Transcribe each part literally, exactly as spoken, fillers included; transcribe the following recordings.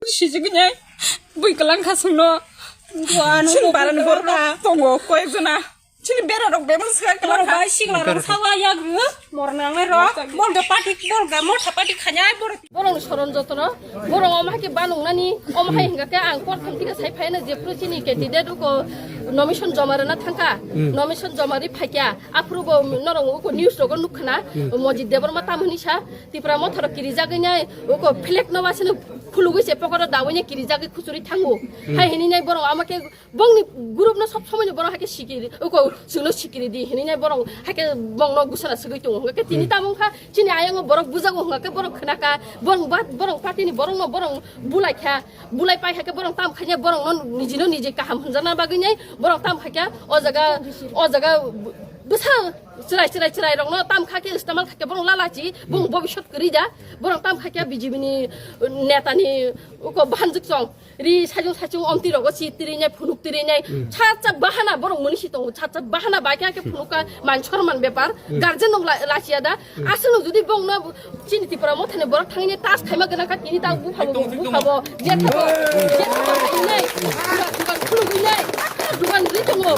Sijigini bui kwlang khasungno. Sin barani borok tongo koyekjona. Chini berarok bebak swkang kwlang kha. Bai sikla rok sawa yak rw. Morna nang rok. Mol do party, mol ga motha party khanya borok. Borok ni soron jotono. Borok omo hai khe banung nani. Omo hai hingka khe ang kor tham thika sai phaina je pro chini candidate uko nomination joma rwna thangkha. Nomination joma ri phaikya. Aphuru bo norok uko news rogo nukkhana. Mojit Debbarma tam hwnwi sa. Tipra mothoro kirijagwi nai. Uko flag no wasino khulugwi se pokoro dawini kirijagwi khuchuri thango. Hai hini nai borok omo khe Bongni group no sob somoi no borok haikhe sikiri, uko chwngno sikiri di hinwi nai borok haikhe bongno gusana swgwi tongo. Hwnkhe tini tamo wngkha chini ayang o borok bujago hwnkhe borok khwnakha, borok ba, borok party ni borok no borok bulai kha, bulai pai haikhe borok tam khaikhe borok no niji no niji kaham hwnjakna bagwi nai borok tam khaikhe o jaga, o jaga bwsa chwrai chwrai chwrai rok no tam khaikhe istemal khaikhe borok lalachi bong bobisot kwrwi da borok tam khaikhe B J P ni neta ni uko bahanjwk chong. Ri sajung sajung omti rogo si tiri nai phunuk tiri nai. Cha cha bahana borok muni si tongo. Cha cha bahana bai khe phunuk ka man chorman bepar. Guardian rok la, lachiya da. Aswk no jodi bong no chini Tipra mothani borok thangni tas khaima gana kha tini ta bupha bo bupha bo. Je thabo je thabo hai nai. Dugan khulugwi nai. Dugan ri tongo.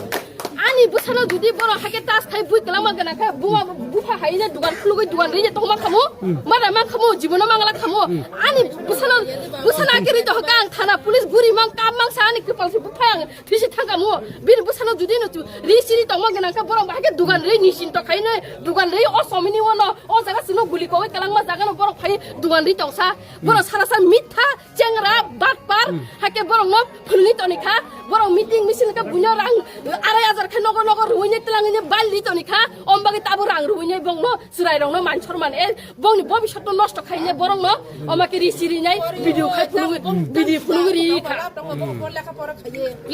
Ani bwsano jodi borok haikhe tas khai bui kwlangma gana kha buma bupha hai nai dugan khulugwi dugan ri je tongma khamu. Mada ma khamu jibono mangala khamu. Ani bwsano bwsano ake ri to kang thana police guri mang kam mang sa ani kwpal si buphai ang thisi thangkamu. Bini bwsano jodi no tu ri siri tongma gana kha borok bahai khe dugan ri ni sin to khai nai dugan ri o somini wono o jaga sino guli kogoi kwlangma jaga no borok phai dugan ri tongsa. Borok sara sa mitha Chengra, batpar, hake borok no phulni toni kha, borok meeting misil khe buino rang arai hajar khe nogo nogo ruine twlangine balni toni kha, ombagwi tabo rang ruine bongno chwrai rokno man sorman e bongni bobisot no nosto khaine borok no oma khe ri siri nai video khai phulugwi video phulugwi ri kha.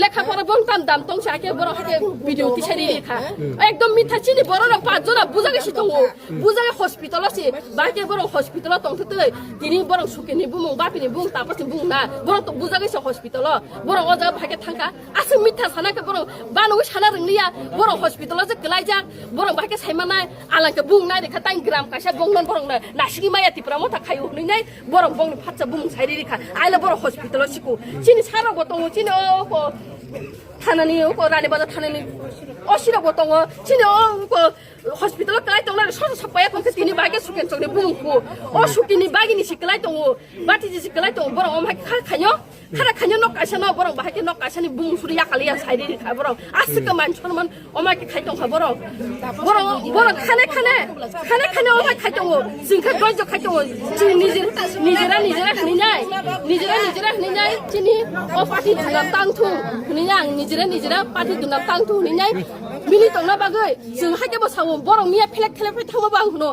Lekha pora bong tam dam tong sa khe borok hake video tisari ri kha. Ekdom mitha chini borok rok pach jona bujaga si tongo. Bujai hospital o se, bahai khe borok hospital o tongthok twi. Tini borok sukini bumung, bapini bumung, tapasni bumung na. Borok to bujagwi se hospital o. Borok o jaga bahai khe thangkha. Aswk mitha sana khe borok banogwi sana rwngliya. Borok hospital o se kwlaijak. Borok bahai khe saimanai. Alang khe bumung nai rikha, tang gram kaisa bongnon borok na. Nasigi maya Tipra motha khaio hwnwi nai. Borok bongni phatsa bumung sai rikha. Aile borok hospital o siku. Chini sarok bo tongo, chini o ko thanani, o ko Rani Bazar thanani. O sirok bo tongo. Chini o ko Hospital o kwlai tongnai sosa sapaya kongkhe tini bagwi suken chokni bumung kho. O sukini bagwi ni si kwlai tongo. Bati ji si kwlai tongo. Borok omo hai kha khayo. Khara khayo nok kaisa no borok bahai khe nok kaisa ni bumung suri yakali ya sai ri kha borok. Aswk khe man chorman omo hai khe khai tong kha borok. Borok borok khane khane khane khane omo hai khai tongo. Chwng khe doijo khai tongo. Chini nijera nijera hwnwi nai. Nijera nijera hwnwi nai. Chini o party dunam tang thung hwnwi nai ang nijera nijera party dunam tang thung hwnwi nai. Bini tongna bagwi. Chwng hai khe bo sao, borok miya phelek phelek phai thangma bo ang hwno,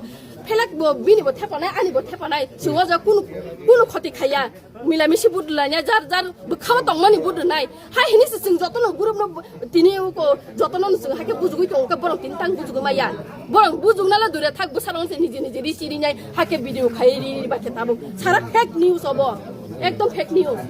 phelek bo bini bo thepanai, ani bo thepanai, chwng o jaga kunu, kunu khoti khaiya, mila misi budulanya, jar jar bwkhao tongmani budunai, hai hini se chwng jotono group no tini uko jotono chwng hai khe bujugwi tongo khe borok tini tang bujugwi maya, borok bujukna le dure thak bwsarok se niji niji ri siri nai, hai khe video khai ri ri ba khe tabuk sara fake news obo, ekdom fake news.